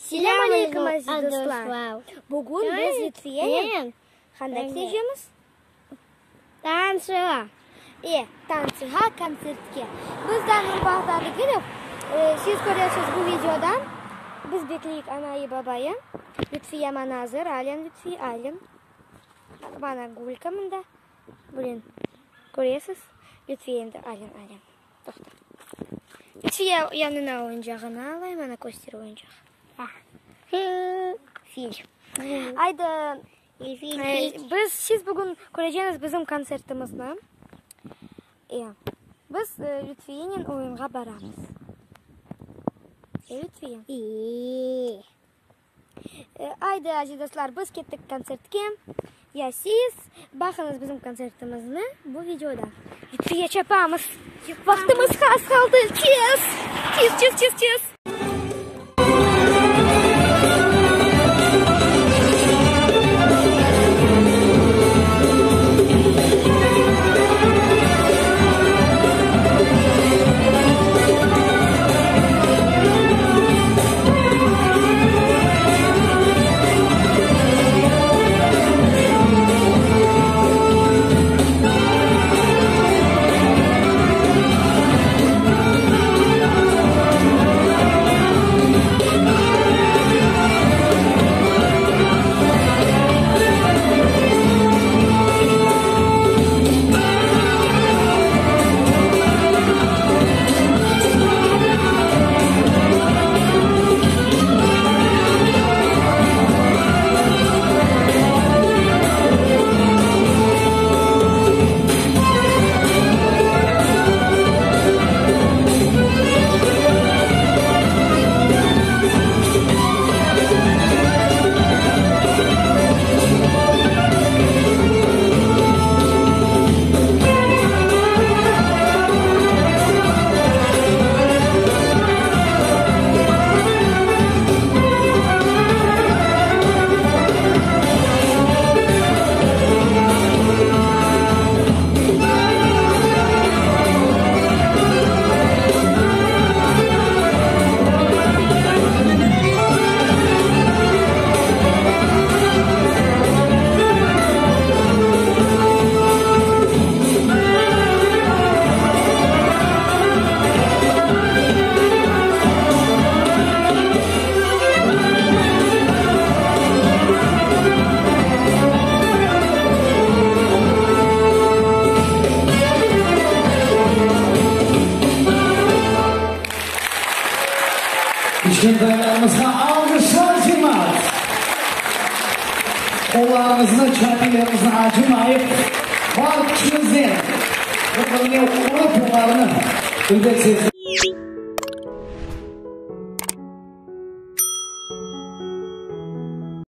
Selâm aleyküm, aziz dostlar! Bugün biz Lütfiyenen qanda ketecemiz? Tantsığa. E, tantsığa, kontsertke. Biz daa Nurbağa degilip, siz köresiz bu videodan, biz bekleyik anayı, babayı. Lütfiye mana azır, alen Lütfiye, alen. Mana Gülka mında. Bugün köresiz, Lütfiye endi alen, alen. Toqta. Lütfiye yanına oyuncağını alay, mana köster oyuncaq. Fil. Aydı, biz, siz bugün köreceñiz bizim kontsertimizni. E, biz Lütfiyenen oyunğa baramız. E, Lütfiye? E. Aydı, aziz dostlar, biz kettik kontsertke. Ya siz baqıñız bizim kontsertimizni bu videoda. Lütfiye, çapamız. Vaqtımız az qaldı. Tez! Tez, tez, tez, tez! Kiçkentaylarımızğa alğışlar cemaat! Qollarıñıznı, çapilerıñıznı acımayıp, bar küçüñiznen bir-birine urıp olarnı, elbet.